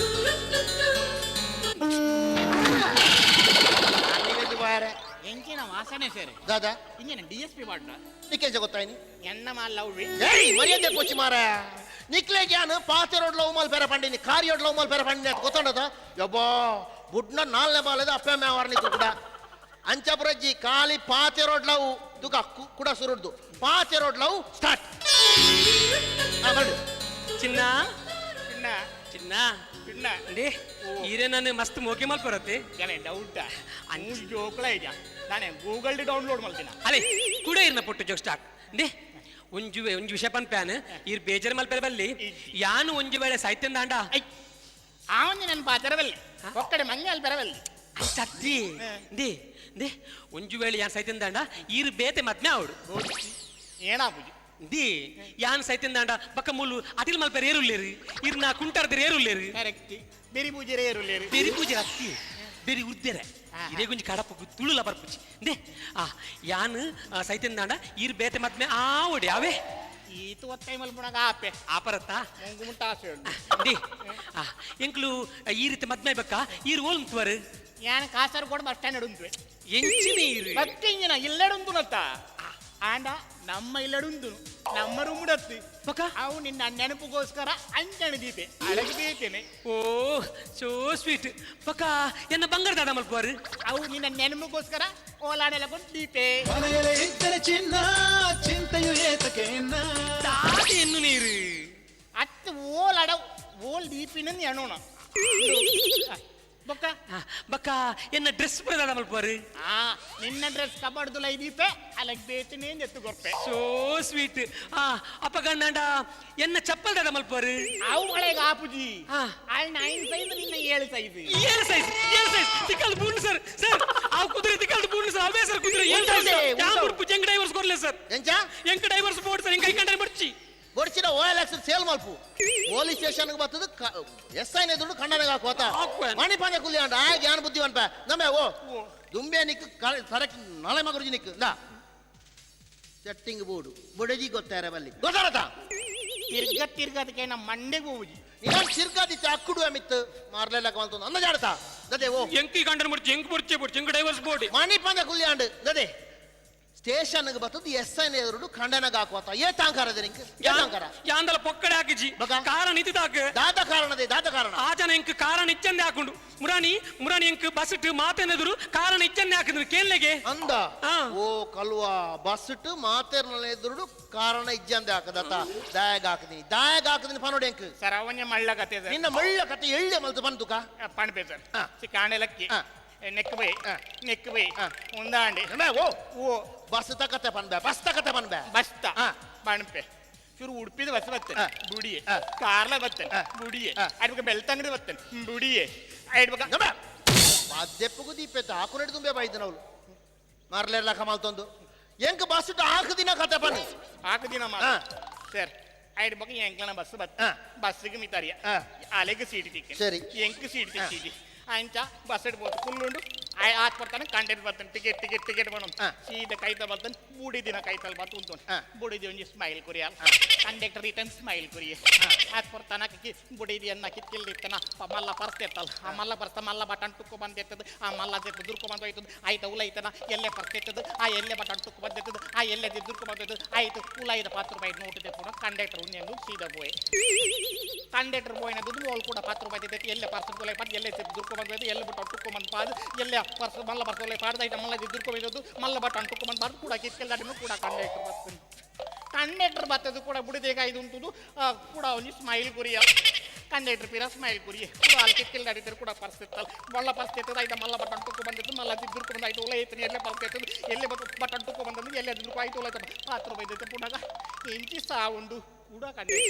ಎಂಚಿನ ವಾಸನೆ ಸರ್. ದಾದಾ? ಇಂಜಿನ ಡಿ ಎಸ್ ಪಿ ಪಾಡ್ನ. ನಿಕ್ಕೆಂಚ ಗೊತ್ತಾಯ್ನಿ? ಎನ್ನ ಮಾಲ್ ಅವ್ವಿ. ಏಯ್, ಮರ್ಯಾದೆ ಕೊಚ್ಚಿ ಮಾರ. ನಿಕ್ಲೆ ಜಾನು ಪಾತೆ ರೋಡ್ ಲವ್ ಮಾಲ್ ಪೆರ ಪಂಡಿನಿ, ಕಾರಿ road love mall ಪೆರ ಪಂಡಿನಿ ಅಂತ ಗೊತ್ತಂಡದ. ಯಬ್ಬಾ, ಬುಡ್ನ ನಾಲ್ನೇ ಬಾಲದ ಅಪ್ಪೆ ಮೇವಾರ ನಿಕ್ಲು ಕೂಡ ಅಂಚಪುರಜ್ಜಿ ಖಾಲಿ ಪಾತೆ ರೋಡ್ ಲವ್ ದುಕ ಕುಡ ಸುರುಡ್ದು ಪಾತೆ ರೋಡ್ ಲವ್ ಸ್ಟಾರ್ಟ್. ಬರಡು. ಚಿನ್ನ. ಚಿನ್ನ. ಚಿನ್ನ. ಪಿನ್ನ ಅಂದೆ ಈರೆ ನಾನು ಮಸ್ತ್ ಮೋಕೆ ಮಲ್ಪರತ್ತೆ. ಜನ ಡೌಟ್ ಮೂಜಿ ಜೋಕುಲ ಇದ್ಯಾ ನಾನೇ ಗೂಗಲ್ ಡೌನ್ಲೋಡ್ ಮಲ್ತಿನ. ಅಲೆ ಕೂಡ ಇರ್ನ ಪೊಟ್ಟು ಜೋಕ್ ಸ್ಟಾರ್ಟ್. ಅಂದೆ ಒಂಜು ಒಂಜಿ ವಿಷಯ ಪನ್ ಪ್ಯಾನ್ ಈರ್ ಬೇಜಾರ್ ಮಲ್ಪೆರೆ ಬಲ್ಲಿ, ಯಾನು ಒಂಜಿ ವೇಳೆ ಸಾಹಿತ್ಯ ದಾಂಡ I ಆವೊಂಜಿ ನನ್ನ ಪಾತೆರವಲ್ಲಿ ಒಕ್ಕಡೆ ಮಂಜಾಲ್ ಪೆರವಲ್ಲಿ. ಸತ್ತಿ they they ಒಂಜಿ ವೇಳೆ ಯಾನ್ ಸೈತನ್ ದಾಂಡ ಈರ್ ಬೇತೆ ಮದ್ಮೆ ಆವಡು. ಏನಾಪುಜಿ. The ಯಾನ್ ಸೈತನ್ ದಾಂಡ ಬಕ್ಕ ಮುಲ್ಲು ಅಟಿಲ್ ಮಲ್ಪೆರೆ ಏರುಲ್ಲೇರು, ಇರ್ನ ಕುಂಟಾರ್ದರೆ ಏರುಲ್ಲೇರು. ಕರೆಕ್ಟ್, ಬೆರಿ ಪೂಜೆರೆ ಏರುಲ್ಲೇರು. ಬೆರಿ ಪೂಜೆ ಅತ್ತಿ ಬೆರಿ ಉದ್ದೇರೆ ಇದೇ ಗುಂಜಿ ಕಡಪು ತುಳುಲ ಬರ್ಪುಜಿ. They ಆ ಯಾನ್ ಸೈತನ್ ದಾಂಡ ಈರ್ ಬೇತೆ ಮದ್ಮೆ ಆವಡಿ ಅವೇ. ಈತು ಒತ್ತಾಯ ಮಲ್ಪುಣಗ ಆಪೆ. ಆಪರತ್ತಾ. ಮುಂಗು ಮುಟ್ಟ ಆಸೆ ಉಂಟು. They ಆ ಎಂಕ್ಲು ಈ ರೀತಿ ಮದ್ಮೆ ಬಕ್ಕ ಈರ್ ಓಲ್ ಮುತ್ತುವರು. ಯಾನ್ ಕಾಸರಗೋಡು ಬಸ್ ಸ್ಟ್ಯಾಂಡ್ ಉಂಟು. ಎಂಚಿನ ಈರು ಬತ್ತಿಂಜಿನ ಇಲ್ಲೆಡುಂದುನತ್ತ ಆಂಡ ನಮ್ಮ ಇಲ್ಲಡುಂದುನು ನಮ್ಮ ರೂಮ್ ಉಡತ್ತಿ. ಬಕ್ಕ ಅವು ನಿನ್ನ ನೆನಪುಗೋಸ್ಕರ ಅಂಚಣೆ ದೀಪೆ ಅಳಗಿ ದೀಪೇನೆ. Oh so sweet. ಪಕ್ಕ ಎನ್ನ ಬಂಗಾರ ದಾದ ಮಲ್ಪುವರು. ಅವು ನಿನ್ನ ನೆನಪುಗೋಸ್ಕರ ಓಲಾಡೆಲ್ಲ ಕೊಂಡು ದೀಪೆ. ಮನೆಯಲ್ಲೇ ಇದ್ದರೆ ಚಿನ್ನ ಚಿಂತೆಯು ಏತಕೇನ. ದಾದ ಎನ್ನು ನೀರು. ಅತ್ತು ಓಲಾಡ ಓಲ್ ದೀಪಿನ ಎಣೋಣ ಬೊಕ್ಕ. ಬಕ್ಕ ಎನ್ನ ಡ್ರೆಸ್ ಪೂರ ದಾದ ಮಲ್ಪುವರು. ಆ ನಿನ್ನ ಡ್ರೆಸ್ ಕಬಡ್ದುಲ ದೀಪೆ ಅಲಗ್ ಬೇತನೇ ಎತ್ತು ಗೊರ್ಪೆ. ಸೋ ಸ್ವೀಟ್. ಆ ಅಪ್ಪ ಗಂಡಂಡ ಎನ್ನ ಚಪ್ಪಲ್ ದಾದ ಮಲ್ಪುವರು. ಅವು ಒಳಗೆ ಆಪುಜಿ. ಆ. ಅಲ್ಲಿ 9 ಸೈಜ್ ನಿನ್ನ 7 ಸೈಜ್. 7 ಸೈಜ್ 7 ಸೈಜ್ ತಿಕ್ಕಲ್ ಬೂರ್ನು ಸರ್ ಸರ್ ಆ ಕುದುರೆ ತಿಕ್ಕಲ್ ಬೂರ್ನು ಸರ್ ಅವೇ ಸರ್ ಕುದುರೆ 7 ಸೈಜ್. ಉಂಟು, ಯಾ ಉಂಟು. ಬುಡ್ಪು ಜಂಗ್ ಡೈವರ್ಸ್ ಕೊರ್ಲೆ ಸರ್. ಎಂಚ? ಎಂಕ್ ಡೈವರ್ಸ್ ಬೋರ್ಡ್ ಸರ್ ಎಂಕ್ ಐಕಂಡ್ರೆ ಬಡ್ಚಿ. ಬೊಡ್ಚಿನ ಓ ಎಲ್ ಎಕ್ಸ್ ಸೇಲ್ ಮಲ್ಪು ಪೊಲೀಸ್ ಸ್ಟೇಷನ್ ಬರ್ತದ ಎಸ್ ಐನ ದುಡ್ಡು ಕಣ್ಣನಾಗ ಹಾಕುವತ. ಹಾಕುವೆ. ಮಣಿ ಪಾಂಜ ಕುಲ್ಲಿ ಅಂಡ ಆ ಜ್ಞಾನ ಬುದ್ಧಿ ಅನ್ಪ ನಮ್ಮೆ ಓ ದುಂಬೆ ನಿಕ್ ಸರಕ್ ನಾಳೆ ಮಗರುಜಿ ನಿಕ್ ದಾ ಸೆಟ್ಟಿಂಗ್ ಬೋರ್ಡು ಬೊಡಜಿ ಗೊತ್ತಾರ ಬಲ್ಲಿ ಗೊತ್ತಾರತ. ತಿರ್ಗ ತಿರ್ಗದಕ್ಕೆ ನಮ್ಮ ಮಂಡೆಗೆ ಹೋಗುಜಿ. ನೀನು ತಿರ್ಗಾದಿತ್ತು ಅಕ್ಕುಡು ಅಮಿತ್ ಮಾರ್ಲೆಲ್ಲ ಕಮಲ್ತೊಂದು ಅಂದ ಜಾಡತ ದದೆ ಓ. ಎಂಕ್ ಈ ಕಂಡ್ರೆ ಬಡ್ಚಿ ಎಂಕ್ ಬಡ್ಚಿ ಬಡ್ಚಿ ಎಂಕ್ ಡೈವರ್ಸ್ ಬೋರ್ಡ್. ಮಣಿ ಪಾಂಜ ಕುಲ್ಲಿ ಅಂಡ್ ದದೆ ಸ್ಟೇಷನ್ ಬರ್ತದ ಎಸ್ ಐನ ಎದುರುಡು ಖಂಡನಗ ಹಾಕುವತ ಏ ತಾಂಕಾರ ನಿಂಕ್ ಏ ತಾಂಕಾರ. ಯಾಂದಲ ಪೊಕ್ಕಡೆ ಹಾಕಿಜಿ. ಬಕ? ಕಾರಣ ಇತ್ತಿದಾಕ. ದಾದ ಕಾರಣದೆ ದಾದ ಕಾರಣ. ಆಜನ ಎಂಕ್ ಕಾರಣ ಇಚ್ಚಂದೆ ಹಾಕೊಂಡು ಮುರಾಣಿ ಮುರಾಣಿ ಎಂಕ್ ಬಸ್ಟ್ ಮಾತೆನೆದುರು ಕಾರಣ ಇಚ್ಚಂದೆ ಹಾಕಿದ್ರು ಕೇನ್ಲೆಗೆ. ಅಂದ. ಆ. ಓ ಕಲ್ವ ಬಸ್ಸುಟ್ಟು ಮಾತೇರ್ನ ಎದುರುಡು ಕಾರಣ ಇಜ್ಜಂದೆ ಹಾಕದತ್ತ ದಾಯಗ ಹಾಕದಿನಿ ದಾಯಗ ಹಾಕದಿನಿ ಪನೋಡು ಎಂಕ್. ಸರ್ ಅವನ್ಯ ಮಳ್ಳ ಕತೆ ಸರ್. ನಿನ್ನ ಮಳ್ಳ ಕತೆ ಎಳ್ಳೆ ಮಲ್ತು ಬಂದುಕ. ಪಣಪೆ ಸರ್. ಆ. ಕಾಣೆ ಲಕ್ಕಿ. ಆ. ನೆಕ್ ಬೈ. ಆ. ನೆಕ್ ಬೈ. ಆ. ಉಂದಾಂಡಿ. ಓ ಓ ಬಸ್ ತಕತೆ ಪನ್ಬೆ ಬಸ್ ತಕತೆ ಪನ್ಬೆ. ಬಸ್ತ. ಆ. ಪಣಪೆ ಚೂರು ಉಡುಪಿದ ಬಸ್ ಬರ್ತೇನೆ ಆ. ಬುಡಿಯೆ. ಆ. ಕಾರ್ಲ ಬರ್ತೇನೆ ಆ. ಬುಡಿಯೆ. ಆ. ಅಡ್ಬಕ ಬೆಳ್ತಂಗಡಿ ಬರ್ತೇನೆ ಬುಡಿಯೆ ಅಡ್ಬಕ. ಮದ್ದೆಪ್ಪಗೂ ದೀಪೆತ್ತ ಹಾಕು ತುಂಬೆ ಬಾಯ್ದನವಳು ಮಾರ್ಲೆಲ್ಲ ಕಮಲ್ತೊಂದು ಎಂಕ್ ಬಸ್ ಹಾಕದಿನ ಕತೆ ಪನ್ನಿ. ಹಾಕದಿನ ಮಾಡ. ಆ. ಸರ್ ಅಡ್ಬಕ ಎಂಕ್ಲನ ಬಸ್ ಬತ್ತ. ಆ. ಬಸ್ಸಿಗೆ ಮಿತಾರಿಯ. ಆ. ಅಲೆಗೆ ಸೀಟ್ ತಿಕ್ಕೆ. ಸರಿ. ಎಂಕ್ ಸೀಟ್ ತಿಕ್ಕಿಜಿ ಅಂಚ ಬಸ್ ಇಡ್ಬೋದು ಕುಲ್ಲುಂಡು ಆತ್ ಬರ್ತಾನೆ ಕಂಡಕ್ಟರ್ ಬರ್ತಾನೆ ಟಿಕೆಟ್ ಟಿಕೆಟ್ ಟಿಕೆಟ್ ಬಣ. ಆ. ಸೀದಾ ಕೈತ ಬರ್ತಾನೆ ಬೂಡಿ ದಿನ ಕೈತಲ್ ಬರ್ತು ಉಂಟು. ಆ. ಬುಡಿದಿ ಒಂಜಿ ಸ್ಮೈಲ್ ಕುರಿಯ ಕಂಡಕ್ಟರ್ ರಿಟರ್ನ್ ಸ್ಮೈಲ್ ಕುರಿಯ ಆತ್ ಬರ್ತಾನ ಬುಡಿದಿ ಅನ್ನ ಕಿತ್ತಿಲ್ದಿತ್ತನ ಮಲ್ಲ ಪರ್ಸ್ ಎತ್ತಲ್ಲ ಆ ಮಲ್ಲ ಪರ್ಸ ಮಲ್ಲ ಬಟನ್ ಟುಕ್ಕು ಬಂದೆತ್ತದ ಆ ಮಲ್ಲ ಜೆತ್ತು ದುರ್ಕು ಬಂದು ಹೋಯ್ತದ ಆಯ್ತು ಉಲೈತನ ಎಲ್ಲೆ ಪರ್ಸ್ ಎತ್ತದ ಆ ಎಲ್ಲೆ ಬಟನ್ ಟುಕ್ಕು ಬಂದೆತ್ತದ ಆ ಎಲ್ಲೆ ದುರ್ಕು ಬಂದೋಯ್ತದ ಆಯ್ತು ಉಲೈದ 10 ರೂಪಾಯಿ ನೋಟು ತೆಪ್ಪುನ ಕಂಡಕ್ಟರ್ ಉನ್ನೆಂದು ಸೀದಾ ಬೋಯ್ ಕಂಡಕ್ಟರ್ ಬೋಯ್ನ ದುಡ್ಡು ಓಲ್ ಕೂಡ 10 ರೂಪಾಯಿ ತೆತ್ತಿ ಎಲ್ಲೆ ಪರ್ಸ್ ಉಲೈ ಪಾಡ್ ಎಲ್ಲೆ ದುರ್ಕು ಬಂದು ಹೋಯ್ತು ಎಲ್ಲೆ ಬಟನ್ ಟುಕ್ಕು ಬಂದು ಪಾದು ಎಲ್ಲೆ ಪರ್ಸ್ ಮಲ್ಲ ಪರ್ಸ್ ಉಲೈ ಪಾಡ್ದ ಆಯ್ತು ಮಲ್ಲ ದುರ್ಕು ಬಂದದ್ದು ಮಲ್ಲ ಬಟನ್ ಟುಕ್ಕು ಬಂದು ಪಾಡ್ದು ಕೂಡ ಕಿತ್ಕೆಲ್ಲ ಕೂಡ ಕಂಡಕ್ಟರ್ ಬರ್ತಾನೆ ಕಂಡಕ್ಟರ್ ಬರ್ತದ್ದು ಕೂಡ ಬುಡಿದೇಗ ಇದು ಉಂಟುದು ಕೂಡ ಒಂಜಿ ಸ್ಮೈಲ್ ಕುರಿಯ ಕಂಡಕ್ಟರ್ ಪಿರ ಸ್ಮೈಲ್ ಕುರಿಯ ಕೂಡ ಅಲ್ಲಿ ಕಿತ್ಕೆಲ್ ದಾಡಿದ್ರು ಕೂಡ ಪರ್ಸ್ ಇತ್ತಲ್ಲ ಮಲ್ಲ ಪರ್ಸ್ ಎತ್ತದ ಆಯ್ತು ಮಲ್ಲ ಬಟನ್ ಟುಕ್ಕು ಬಂದಿತ್ತು ಮಲ್ಲ ದುರ್ಕು ಬಂದು ಆಯ್ತು ಉಲೈ ಐತನಿ ಎಲ್ಲೆ ಪರ್ಸ್ ಎತ್ತದು ಎಲ್ಲೆ ಬಟನ್ ಟುಕ್ಕು ಬಂದದ್ದು ಎಲ್ಲೆ ದುರ್ಕು ಆಯ್ತು ಉಲೈ 10 ರೂಪಾಯಿ ಇದ್ದೈತೆ ಪುನಗ ಇಂಚಿ ಸಾವುಂಡು ಕೂಡ ಕಂಡಕ್ಟರ್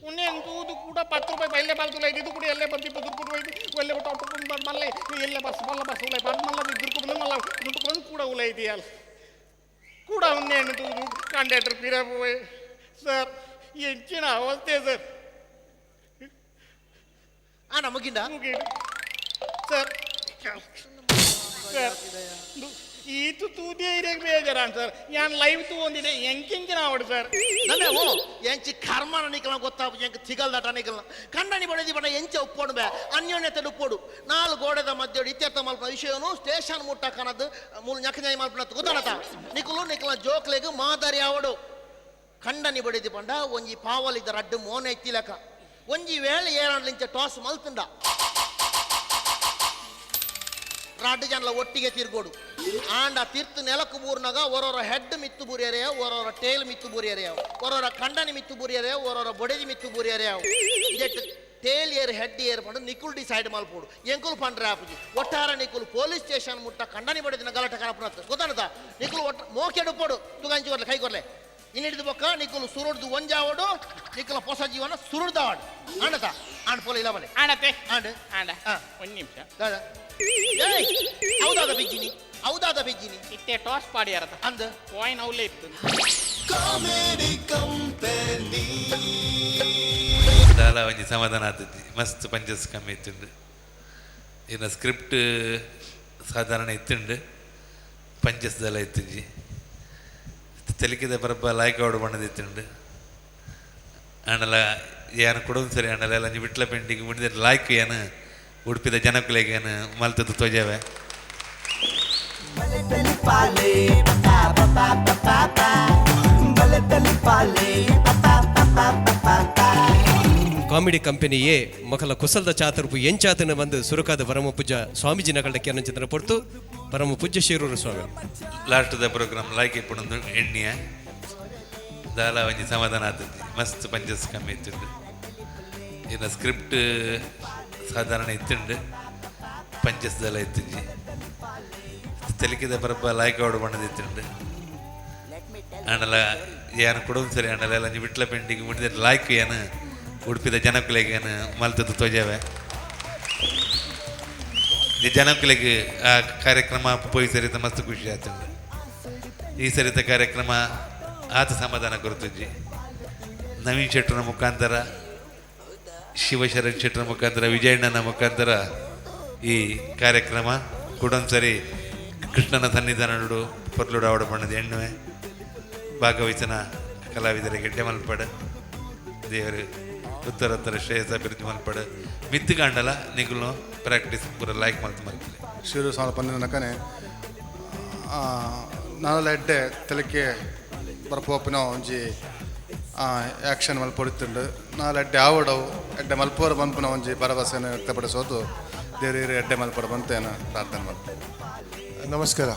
ಉನ್ನೇನು ತೂದು ಕೂಡ 10 ರೂಪಾಯಿ ಬೈಲೆ ಬಾಲ್ತು ಇದು ಕೂಡ ಎಲ್ಲೇ ಬಂದಿತ್ತು ದುರ್ಕು ಹೋಯ್ತು ಒಳ್ಳೆ ಬಟನ್ ಟುಕ್ಕು ಬಂದು ಮಲ್ಲೆ ಎಲ್ಲೆ ಬಸ್ ಮಲ್ಲ ಬಸ್ ಉಲೈ ಬಂದು ಮಲ್ಲ ದುರ್ಕು ಬಂದು ಮಲ್ಲ ದುರ್ಕು ಬಂದು ಕೂಡ ಉಲೈ ಇದೆಯಲ್ಲ ಕೂಡ ಉನ್ನೇನು ತೂದು ಕಂಡಕ್ಟರ್ ಪಿರ ಪೋಯ್ ಸರ್ ಎಂಚಿನ ಅವಸ್ಥೆ ಸರ್. ಆ ಮುಗಿಂದ. ಮುಗೀತು ಸರ್ ಸರ್ ಈತು ತೂದೇ ಇರಕ್ಕೆ ಬೇಜಾರಾನ್ ಸರ್ ಯಾನ್ ಲೈವ್ ತೂಂದಿದೆ ಎಂಕಿಂಚಿನ ಆವಡು ಸರ್. ನಮ್ಮೆ ಓ ಎಂಚಿ ಕರ್ಮನ ನಿಕಲ ಗೊತ್ತಾಪು ಎಂಕ್ ತಿಗಲ್ ದಟ ನಿಕಲ ಕಂಡನಿ ಬಡದಿ ಬಡ ಎಂಚ ಉಪ್ಪೋಡು ಬೇ ಅನ್ಯೋನ್ಯತೆ ಉಪ್ಪೋಡು ನಾಲ್ ಗೋಡೆದ ಮಧ್ಯೆ ಇತ್ಯರ್ಥ ಮಲ್ಪನ ವಿಷಯನು ಸ್ಟೇಷನ್ ಮುಟ್ಟ ಕನದು ಮೂಲು ñಕ್ಕñಾಯಿ ಮಲ್ಪನ ಗೊತ್ತಾನತ ನಿಕುಲು ನಿಕಲ ಜೋಕ್ಲೆಗ್ ಮಾದರಿ ಆವಡು ಕಂಡನಿ ಬಡಿದಿ ಪಂಡ ಒಂಜಿ ಪಾವಲಿದ ರಡ್ಡು ಮೋನೆ ಎತ್ತಿಲಕ ಒಂಜಿ ವೇಳೆ ಏರಾಂಡ್ಲಿಂಚ ಟಾಸ್ ಮಲ್ತುಂಡ ರಡ್ಡು ಜನಲ ಒಟ್ಟಿಗೆ ತಿರ್ಗೋಡು ಆಂಡ ತಿರ್ತು ನೆಲಕ್ಕು ಬೂರ್ನಾಗ ಒರೋರ ಹೆಡ್ ಮಿತ್ತು ಬೂರಿಯರೆ ಒರೋರ ಟೇಲ್ ಮಿತ್ತು ಬೂರಿಯರೆ ಒರೋರ ಕಂಡನಿ ಮಿತ್ತು ಬೂರಿಯರೆ ಒರೋರ ಬೊಡೆದಿ ಮಿತ್ತು ಬೂರಿಯರೆ ಜೆಟ್ ಟೇಲ್ ಏರ್ ಹೆಡ್ ಏರ್ ಪಂಡ ನಿಕುಲ್ ಡಿಸೈಡ್ ಮಲ್ಪೋಡು ಎಂಕುಲು ಪಂಡ್ರೆ ಆಪುಜಿ ಒಟ್ಟಾರ ನಿಕುಲು ಪೊಲೀಸ್ ಸ್ಟೇಷನ್ ಮುಟ್ಟ ಕಂಡನಿ ಬಡಿದಿನ ಗಲಾಟೆ ಕರಪುನತ್ತು ಗೊತ್ತಾನದ ನಿಕುಲು ಒಟ್ಟ ಮೋಕೆಡು ಪೋಡು ತುಗಂಚಿ ಕೊರ್ಲೆ ಕೈ ಕೊರ್ಲೆ ಇನ್ನಿಡಿದು ಬೊಕ್ಕ ನಿಕುಲು ಸುರುಡ್ದು ಒಂಜಾವಡು ನಿಕುಲ ಹೊಸ ಜೀವನ ಸುರುಡ್ದಾವಡು ಆಂಡತ ಆಂಡ್ ಪೋಲ ಇಲ್ಲ ಬಲೆ ಆಂಡತೆ. ಆಂಡ್. ಆಂಡ. ಆ. ಒಂದ್ ನಿಮಿಷ. ದಾದಾ ಏಯ್, ಹೌದಾದ ಬಿಜ್ಜಿನಿ, ಹೌದಾದ ಬಿಜ್ಜಿನಿ. ಇತ್ತೆ ಟಾಸ್ ಪಾಡಿಯಾರತ. ಅಂದ್. ಕಾಯಿನ್ ಅವಲೇ ಇತ್ತು. Comedy company. ದಾಲ ಒಂಜಿ ಸಮಾಧಾನ ಆತತಿ, ಮಸ್ತ್ ಪಂಚಸ್ ಕಮ್ಮಿ ಇತ್ತುಂಡು. ಇನ್ನು ಸ್ಕ್ರಿಪ್ಟ್ ಸಾಧಾರಣ ಇತ್ತುಂಡು, ಪಂಚಸ್ ದಾಲ ಇತ್ತುಂಜಿ. ತೆಲಿಕೆದ ಪರಬ್ಬ ಲಾಯ್ಕ್ ಆವಡು ಬಣ್ಣದ ಇತ್ತುಂಡು. ಆಂಡಲ ಯಾನ್ ಕೊಡೊಂದು ಸರಿ ಆಂಡಲ ಅಂಜಿ ವಿಟ್ಲ ಪೆಂಡಿಗೆ ಮುಡಿದ ಲಾಯ್ಕ್ ಏನು ಉಡುಪಿದ ಜನಕುಲೆಗ್ ಏನು ಮಲ್ತದ್ದು ತೋಜಾವೆ. ಕಾಮಿಡಿ ಕಂಪನಿ ಎ ಮಕಲ ಕುಸಲ್ದ ಚಾತುರ್ಪು ಎಂಚಾತನ ಬಂದು ಸುರುಕಾದ ಪರಮ ಪೂಜ್ಯ ಸ್ವಾಮೀಜಿ ನಗಳ್ಡ ಕಿರಣಚಂದ್ರ ಪೊರ್ತು ಪರಮ ಪೂಜ್ಯ ಶಿರೂರು ಸ್ವಾಮಿ. Last the program like ಇಪ್ಪುಂಡು ಎಣ್ಣಿಯ ದಾಲ ಒಂಜಿ ಸಮಾಧಾನ ಆತತಿ, ಮಸ್ತ್ ಪಂಚಸ್ ಕಮ್ಮಿ ಇತ್ತುಂಡು. ಇನ್ನು ಸ್ಕ್ರಿಪ್ಟ್ ಸಾಧಾರಣ ಇತ್ತುಂಡು, ಪಂಚಸ್ ದಾಲ ಇತ್ತುಂಜಿ. ತೆಲಿಕೆದ ಪರಬ್ಬ ಲಾಯ್ಕ್ ಆವಡು ಬಣ್ಣದ ಇತ್ತುಂಡು. ಆಂಡಲ ಯಾನ್ ಕೊಡೊಂದು ಸರಿ ಆಂಡಲ ಅಂಜಿ ವಿಟ್ಲ ಪೆಂಡಿಗೆ ಮುಡಿದ ಲಾಯ್ಕ್ ಏನು ಉಡುಪಿದ ಜನಕುಲೆಗ್ ಏನು ಮಲ್ತದ್ದು ತೋಜಾವೆ. ಈ ಜನಕುಲೆಗ್ ಆ ಕಾರ್ಯಕ್ರಮ ಪೋಯಿ ಸರಿತ ಮಸ್ತ್ ಖುಷಿ ಆತುಂಡು. ಈ ಸರಿತ ಕಾರ್ಯಕ್ರಮ ಆತ ಸಮಾಧಾನ ಕೊರ್ತುಜ್ಜಿ. ನವೀನ್ ಶೆಟ್ಟರ ಮುಖಾಂತರ, ಶಿವಶರಣ್ ಶೆಟ್ಟರ ಮುಖಾಂತರ, ವಿಜಯಣ್ಣನ ಮುಖಾಂತರ ಈ ಕಾರ್ಯಕ್ರಮ ಕುಡೊಂದ್ಸರಿ ಕೃಷ್ಣನ ಸನ್ನಿಧಾನಡು ಪೊರ್ಲುಡು ಆವಡ ಬಣ್ಣದ ಎಣ್ಣುವೆ. ಭಾಗವಹಿಸಿನ ಕಲಾವಿದರಿಗೆ ಗೆಡ್ಡೆ ಮಲ್ಪಡು ದೇವರು ಉತ್ತರ ಶ್ರೇಯಸ್ ಅಭಿವೃದ್ಧಿ ಮಲ್ಪಡು. ಮಿತ್ತು ಕಾಂಡಲ ನಿಗುಲು ಪ್ರಾಕ್ಟೀಸ್ ಪೂರ ಲೈಕ್ ಮಲ್ತು ಮಲ್ಪಲೆ. ಶಿರು ಸಾಲ ಪನ್ನಿನಕನೆ ನಾನೆಲ್ಲ ಎಡ್ಡೆ ತೆಲಿಕೆ ಬರ್ಪೋಪಿನ ಒಂಜಿ ಆ್ಯಕ್ಷನ್ ಮಲ್ಪೊಡಿತ್ತುಂಡು. ನಾಲ್ ಎಡ್ಡೆ ಆವಡವು ಎಡ್ಡೆ ಮಲ್ಪೋರ ಪನ್ಪುನ ಒಂಜಿ ಭರವಸೆಯನ್ನು ವ್ಯಕ್ತಪಡಿಸೋದು. ದೇವ್ರು ಎಡ್ಡೆ ಮಲ್ಪೋರ ಬಂತೇನ ಪ್ರಾರ್ಥನೆ ಮಲ್ಪು. ನಮಸ್ಕಾರ.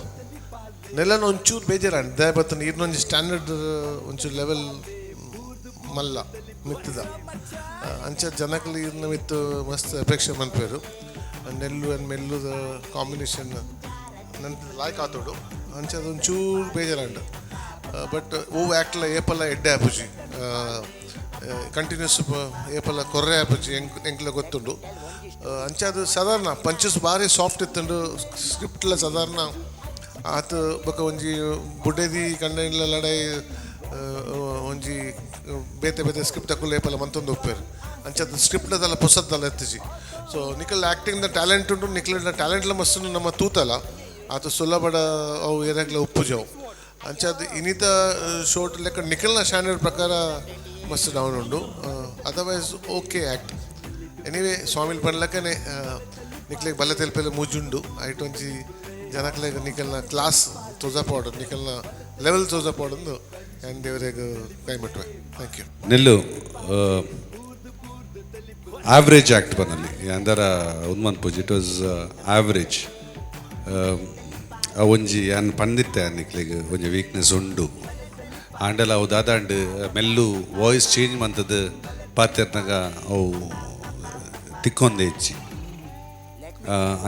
ನೆಲನ ಒಂಚೂರು ಬೇಜಾರಾಂಡ್ ದಯ ಬತ್ತನ ಇರ್ನೊಂಜಿ ಸ್ಟ್ಯಾಂಡರ್ಡ್ ಒಂಚೂರು ಲೆವೆಲ್ ಮಲ್ಲ ಮಿತ್ತದ ಅಂಚ ಜನಕಲು ಇರ್ನ ಮಿತ್ತು ಮಸ್ತ್ ಅಪೇಕ್ಷೆ ಮನ್ಪೇರು. ನೆಲ್ಲು ಆ್ಯಂಡ್ ಮೆಲ್ಲುದ ಕಾಂಬಿನೇಷನ್ ನನ್ ಲಾಯ್ಕ್ ಆತೋಡು. ಅಂಚ ಅದೊಂಚೂರು ಬೇಜಾರಾಂಡ್. ಬಟ್ ಓ ಆ್ಯಕ್ಟ್ಲ ಏಪಲ್ಲ ಎಡ್ಡೆ ಆಪುಜಿ, ಕಂಟಿನ್ಯೂಸ್ ಏಪಲ್ಲ ಕೊರ್ರೆ ಆಪುಜಿ ಎಂಕ್ ಎಂಕ್ಲ ಗೊತ್ತುಂಡು. ಅಂಚ ಅದು ಸಾಧಾರಣ ಪಂಚಸ್ ಭಾರಿ ಸಾಫ್ಟ್ ಇತ್ತುಂಡು. ಸ್ಕ್ರಿಪ್ಟ್ಲ ಸಾಧಾರಣ ಆತ. ಬೊಕ ಒಂಜಿ ಬುಡೇದಿ ಕಂಡನಿಲ ಲಡಾಯಿ ಒಂಜಿ ಬೇತೆ ಬೇತೆ ಸ್ಕ್ರಿಪ್ಟ್ ಅಕುಲು ಏಪಲ ಮಂತೊಂದು ಉಪ್ಪೇರು. ಅಂಚ ಸ್ಕ್ರಿಪ್ಟ್ದಲ್ಲ ಪೊಸದ್ದಲ್ಲ ಎತ್ತಿಜಿ. ಸೊ ನಿಕಲ್ ಆ್ಯಕ್ಟಿಂಗ್ ದ ಟ್ಯಾಲೆಂಟ್ ಉಂಟು, ನಿಕಲ್ನ ಟ್ಯಾಲೆಂಟ್ಲ ಮಸ್ತ್ ನಮ್ಮ ತೂತಲ. ಆತ ಸುಲಭಡ ಅವು ಏನಾಗ್ಲ ಉಪ್ಪುಜವು. ಅಂಚ ಅದು ಇನ್ನಿತ ಶೋಟ್ ಲೆಕ್ಕ ನಿಕಲ್ನ ಸ್ಟ್ಯಾಂಡರ್ಡ್ ಪ್ರಕಾರ ಮಸ್ತ್ ಡೌನ್ ಉಂಡು. Otherwise okay act. Anyway ಸ್ವಾಮಿಲ್ ಪನ್ಲಕ್ಕನೆ ನಿಕ್ಲೆಗ್ ಬಲ್ಲ ತೆಲ್ಪೆಲೆ ಮೂಜುಂಡು. ಐಟ್ ಒಂಜಿ ಜನಕ್ಲೆಗ್ ನಿಕಲ್ನ ಕ್ಲಾಸ್ ತೋಜಾಪೋಡು, ನಿಕಲ್ನ ಲೆವೆಲ್ ತೋಜಾಪೋಡಂದು ಆ್ಯಂಡ್ ದೇವರೆಗ್ ಕೈ ಮುಟ್ಟುವೆ. Thank you. Nel average act ಬನ್ನಲ್ಲಿ ಅಂದರ ಉನ್ಮನ್ ಪೂಜೆ it was average. ಒಂಜಿ ಯಾನ್ ಪಂದಿತ್ತೆ ನಿಕ್ಲೆಗ್ ಒಂಜಿ ವೀಕ್ನೆಸ್ ಉಂಡು. ಆಂಡಲ ಅವು ದಾದಾಂಡ್ ಮೆಲ್ಲು ವಾಯ್ಸ್ ಚೇಂಜ್ ಮಂತದ್ದು ಪಾತೆರ್ನಾಗ ಅವು ತಿಕ್ಕೊಂದೆ ಇಜ್ಜಿ.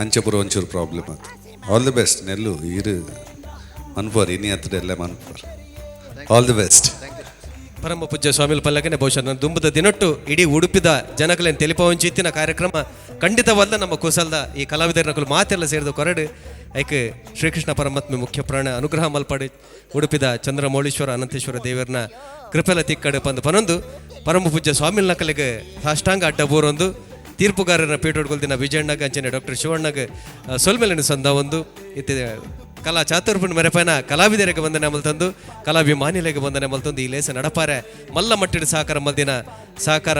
ಅಂಚಪುರ ಒಂಚೂರು ಪ್ರಾಬ್ಲಮ್ ಆತು. All the best ನೆಲ್ಲು. ಇರು ಮನ್ಪುವರ್ ಇನಿ ಹತ್ರ ಎಲ್ಲ ಮನ್ಪುವರ್. All the best. ಪರಮ ಪೂಜ್ಯ ಸ್ವಾಮಿಲ್ ಪಲ್ಲಕನೆ ಬಹುಶಃ ನನ್ನ ದುಂಬದ ದಿನಟ್ಟು ಇಡೀ ಉಡುಪಿದ ಜನಕಲೇನು ತೆಲಿಪವಂಚಿತ್ತಿನ ಕಾರ್ಯಕ್ರಮ ಖಂಡಿತವಲ್ಲ. ನಮ್ಮ ಕುಸಲ್ದ ಈ ಕಲಾವಿದರನಕುಲು ಮಾತೆಲ್ಲ ಸೇರಿದ ಕೊರಡು ಐಕ್ ಶ್ರೀಕೃಷ್ಣ ಪರಮಾತ್ಮ ಮುಖ್ಯ ಪ್ರಾಣ ಅನುಗ್ರಹ ಮಲ್ಪಾಡು, ಉಡುಪಿದ ಚಂದ್ರಮೌಳೀಶ್ವರ ಅನಂತೇಶ್ವರ ದೇವರನ ಕೃಪೆಲ ತಿಕ್ಕಡು ಪಂದು ಪನೊಂದು ಪರಮ ಪೂಜ್ಯ ಸ್ವಾಮಿಲ್ ನಕಲಿಗೆ ಸಾಷ್ಟಾಂಗ ಅಡ್ಡ ಬೋರೊಂದು ತೀರ್ಪುಗಾರರ ಪೀಠೋಡ್ಗೊಲ್ದಿನ ವಿಜಯಣ್ಣಗ ಅಂಚನೆ ಡಾಕ್ಟರ್ ಶಿವಣ್ಣಗ ಸೊಲ್ಮೆಲೆನ ಸಂದ ಒಂದು ಇತ್ತೆ ಕಲಾ ಚಾತುರ್ಪುಣ ಮೆರಪನ ಕಲಾವಿದರಿಗೆ ವಂದನೆ ಮಲ್ತಂದು, ಕಲಾಭಿಮಾನಿಗಳಿಗೆ ವಂದನೆ ಮಲ್ತಂದು, ಈ ಲೇಸ ನಡಪಾರೆ ಮಲ್ಲ ಮಟ್ಟಿಡ ಸಹಕಾರ ಮಲ್ದಿನ ಸಹಕಾರ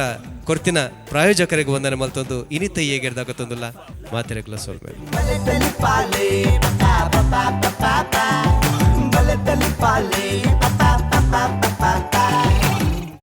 ಕೊರ್ತಿನ ಪ್ರಾಯೋಜಕರಿಗೆ ವಂದನೆ ಮಲ್ತಂದು ಇನಿತ ಹೇಗಿರ್ದಾಗತ್ತೊಂದಿಲ್ಲ ಮಾತಿರಗ್ಲ ಸೊಲ್ಮೆ.